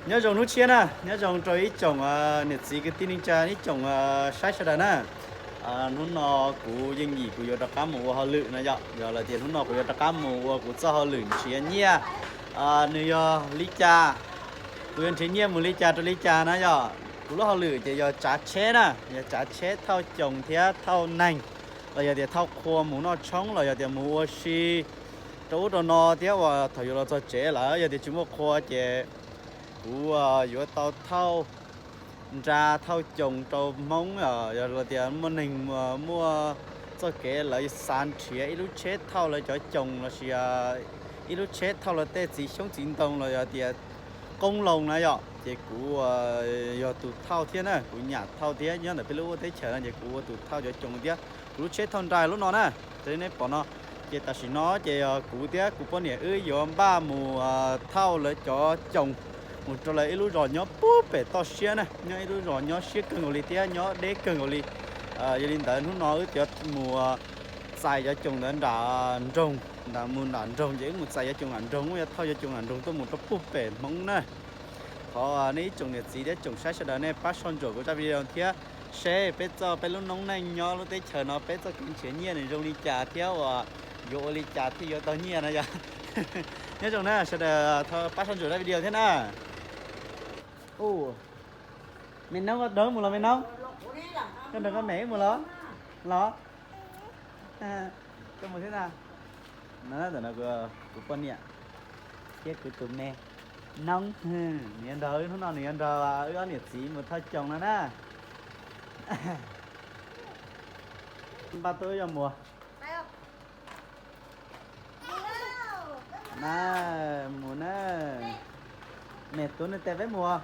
Nyob zoo hnub tshiab na, nyob zoo rau ib tsoom niam txiv kwv tij neej tsa ib tsoom saib sawv daws na. Hnub no kuv yeej yim kuv yuav rov qab mus ua hauj lwm no yom, yog lawm tias hnub no kuv yuav rov qab mus ua kuv txoj hauj lwm nrhiav nyiaj. Nws yog li cas, kuv yuav nrhiav nyiaj mus li cas rau li cas na yom. Kuv lub hauj lwm ces yog tsav tsheb na, yog tsav tsheb thauj coos thiab thauj neeg, los yog tias thauj qhua mus noj tshoob los yog tias mus ua si rau ub rau no thiab uas thaum yuav los txog tsev lawm yog tias tsis muaj qhua ces kuv yuav tau thauj nra thauj coos rau Hmoob, yog tias muaj neeg muaj txoj kev lawv xav nrhiav ib lub tsheb thauj lawv cov coos los sis ib lub tsheb thauj lawv tej txiv xyoob txiv ntoo los yog tias qoob loo na yom, ces kuv yog tus thauj thiab na, kuv nyam thauj thiab nyob ntawm peb lub teb chaws no ces kuv ua tus thauj cov coos thiab kuv lub tsheb thauj nra lub no na. Raws li nej pom no, ces tam sim no ces kuv thiab kuv poj niam wb yuav npaj mus thauj lawv cov coos mus rau lawv ib lub zos nyob puag pem toj siab na, nyob ib lub zos nyob siab kawg nkaus li thiab nyob deb kawg nkaus li. Yog li ntawd hnub no wb yuav mus txais cov coos ntawd nram nroog, nram mus nram nroog ces wb mus txais cov coos nram nroog, wb yuav thauj cov coos nram nroog tuaj mus rau puag pem Hmoob na. Thov nej ib tsoom niam txiv thiab tsoom saib sawv daws nej pab soj ntsuam kuv zaj video thiab seb peb txoj peb lub noob neej nyob lub teb chaws no peb txoj kev nrhiav nyiaj nws zoo li cas thiab uas yuav ua li cas thiaj yuav tau nyiaj no yog. Nyob zoo na sawv daws, thov pab soj ntsuam zaj video thiab na. Ub, me noob koj nrog wb mus los me noob? Koj nrog koj me wb mus los? Los? Koj mus thiab na. No ntawm no kuv poj niam thiab kuv tus me noob, nws yuav nrog wb, hnub no nws yuav nrog wb ob niam txiv mus thauj coos no na. Npaj tub yog mus. Na, mus na. Mem tuav nws tes peb mus.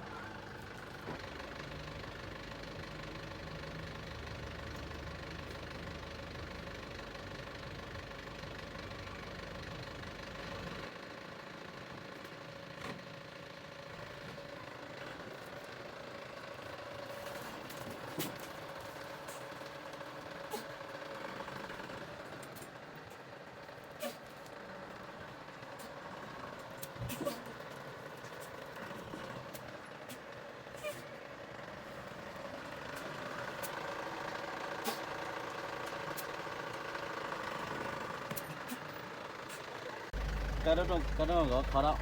Koj rau nkawd qhov rau.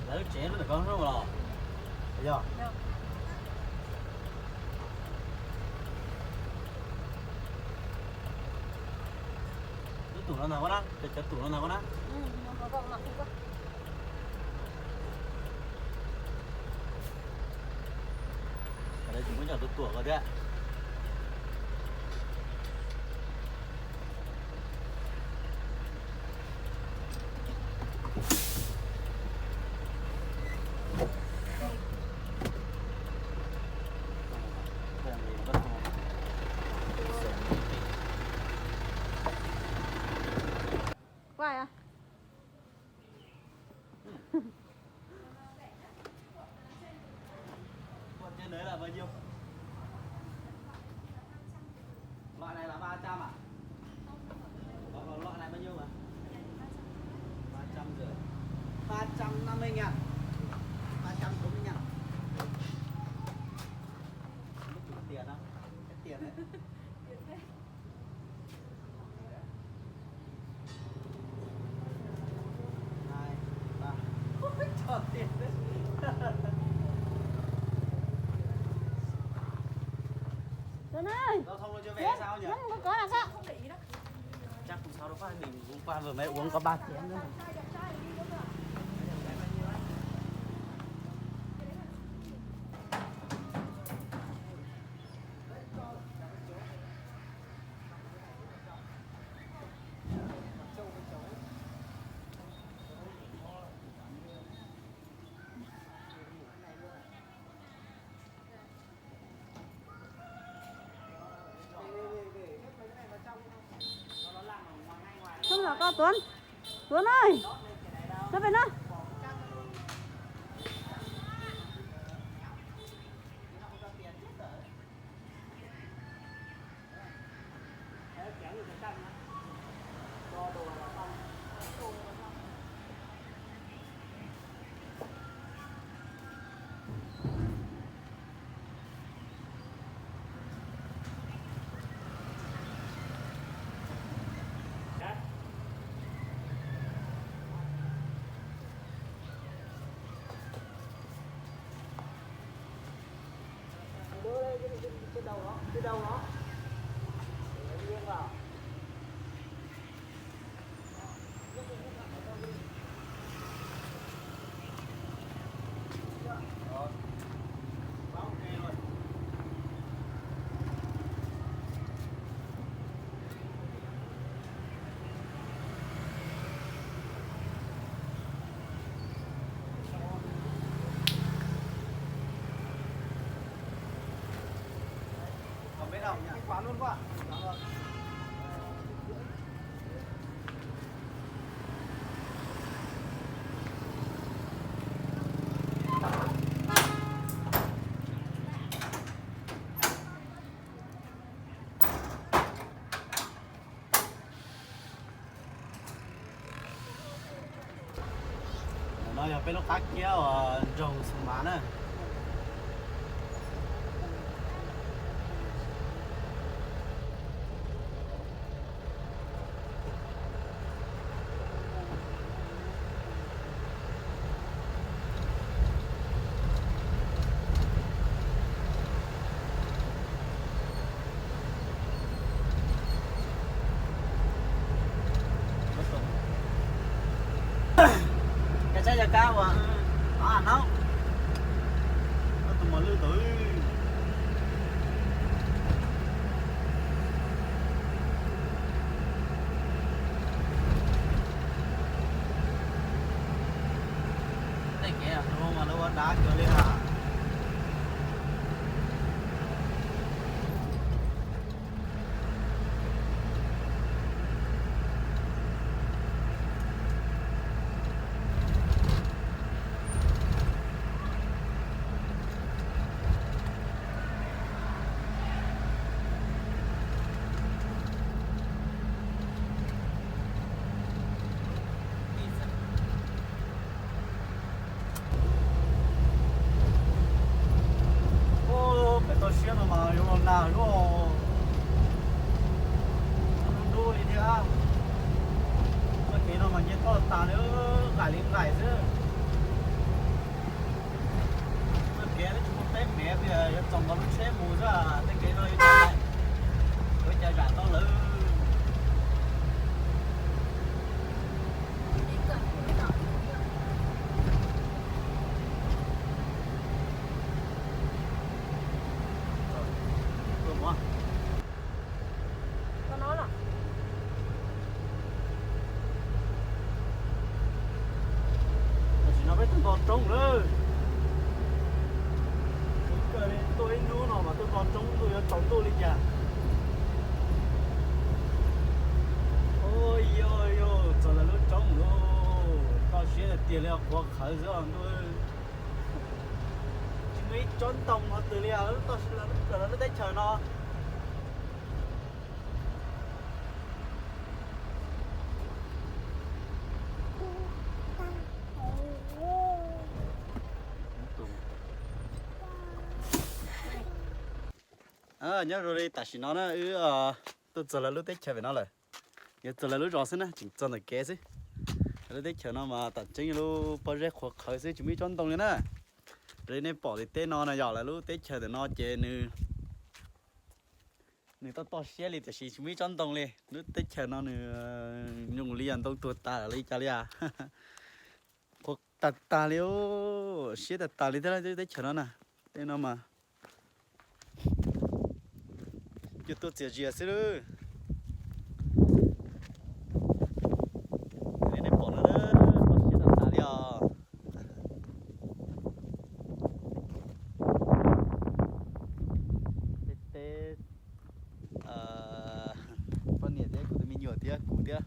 Lawv lub tsev lub ntawm ko hnub los? Yog. Lub tus no ntag ua na, cov tus no ntag ua na. Lawv tsis muab coj tus tuam ko thiab. Qua à? Bọn trên đấy là bao nhiêu? Loại này là ba trăm à? Còn loại này bao nhiêu mà? Ba trăm rưỡi. Ba trăm năm mươi ngàn. Ba trăm bốn mươi ngàn. Mất chủ tiền đó. Cái tiền đấy. Tuấn ơi, Tuấn, Tuấn, có có là sao? Chắc không sao đâu, phát mình hôm qua vừa mới uống có ba chén nữa. Không là con Tuấn. Tuấn ơi, sao về nữa? No yog peb lub qab kiab uas nroog Xu Mas na. Cov saib cov kab uas no, tus mos lwj tod. Tej kev no mas lawv ua dav kawg li na. Pem toj siab no mas yuav los nag lub, ntub li thiab. Txoj kev no mas nce toj tas li, nqaim li nqaim xwb. Txoj kev twb tsis muaj teb mev, yuav txaus nkaus lub tsheb mus xwb, tej kev no yuav cas, yuav cas zam tau lawm. Tam sim no peb tuaj nto roob lawm. Kawg li tuaj ib hnub no mas tuaj nto roob ntuj yuav tsaus ntuj li cas. Ua yog yog txog lawv lub roob lawm, toj siab tiag tiag li, qhuav qhawv xwb os ntuj. Tsis muaj ib tsob ntoo qhov twg li, lub toj siab lawv lub teb chaws no. Nyob zoo li tam sim no na, wb tuaj txog lawv lub teb chaws pem no lawm. Yuav txog lawv lub zos xwb na, tseem txog ntawm kev xwb. Lub teb chaws no mas tam tseeb lub pob zeb qhuav qhawv xwb tsis muaj ib tsob ntoo li na. Raws li nej pom tim teb no no yog lawv lub teb chaws ntawm no ces nws nws toj toj siab li tiam sis tsis muaj ib tsob ntoo li. Lub teb chaws no nws zoo li yog ntoo tuag tas lawm li cas li as. Qhuav tag tag li, siab tag tag li thiab lub teb chaws no na. Tej no mas cua tuaj txias zias xwb lawm. Nej pom no, toj siab tag tag li os. Tej teb poj niam thiab kuv tus me nyuam thiab kuv thiab.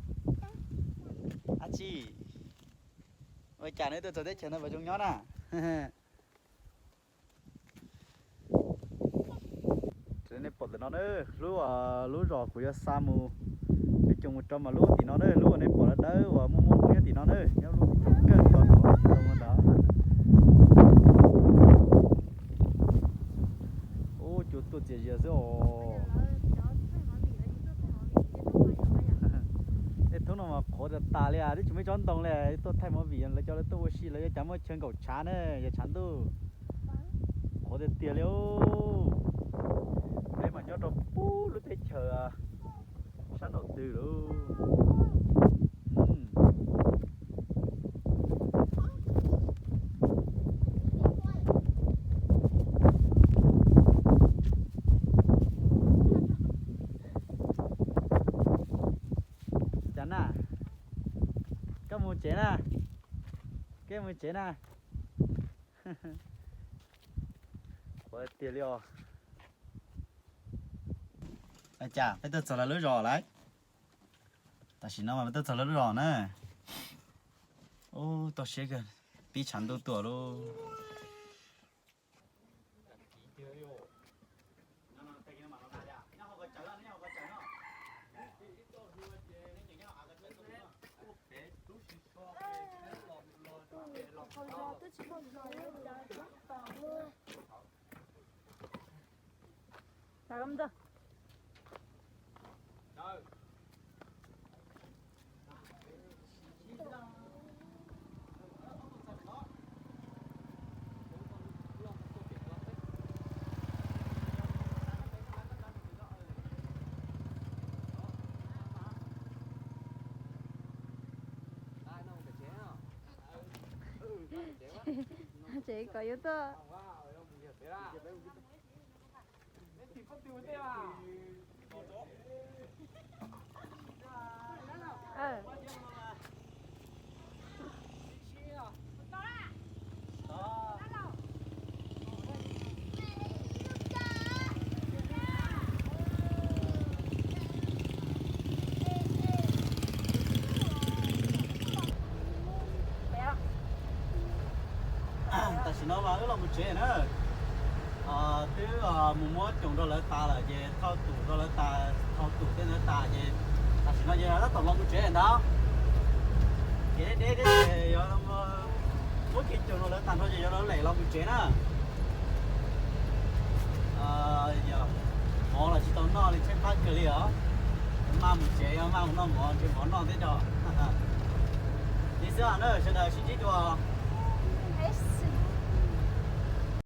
Ab tsi, ua cas neb tuaj txog teb chaws no puas zoo nyob na? Nej pom tim no na, lub, lub zos kuv yuav xa mus, yuav coj mus rau mas lub tim no na, lub uas nej pom dawb dawb uas muaj muaj nyob tim no na, nyob lub kawg tos ntawd. Ub, cua tuaj txias zias xwb os. Tej thoob no mas qhuav tas tas li, twb tsis muaj ib tsob ntoo li, tuaj thaij movie lawv cov lawv tuaj ua si lawv yuav cas muaj chaw nkaum tshav na, yog tshav ntuj. Qhuav tiag tiag li. Peb mas nyob rau pub lub teb chaws sab nraum twg lauj. Cas na, koj mus tsev na, koj mus tsev na. Qhuav tiag li os. Cas peb tuaj txog lawv lub zos lawm. Tam sim no mas peb tuaj txog lawv lub zos na. Ub, toj siab kawg, pib tshav ntuj tuaj lauj. Tsev kom yuav tuaj. Tam sim no mas wb los mus tsev na. Twb mus muab coos rau lawv tas lawm ces thauj tus rau lawv tas, thauj tus tej ntawd tas ces tam sim no ces tab tom los mus tsev ntag. Ces deb deb ces yuav muab kiag coos rau lawv tas nrho ces yuav lem los mus tsev na. Yog mov los tsis tau noj li, tshaib plab kawg li os. Maj mus tsev, maj mus noj mov, nrhiav mov noj thiab tso. Li xwb na, sawv daws sib ntsib dua.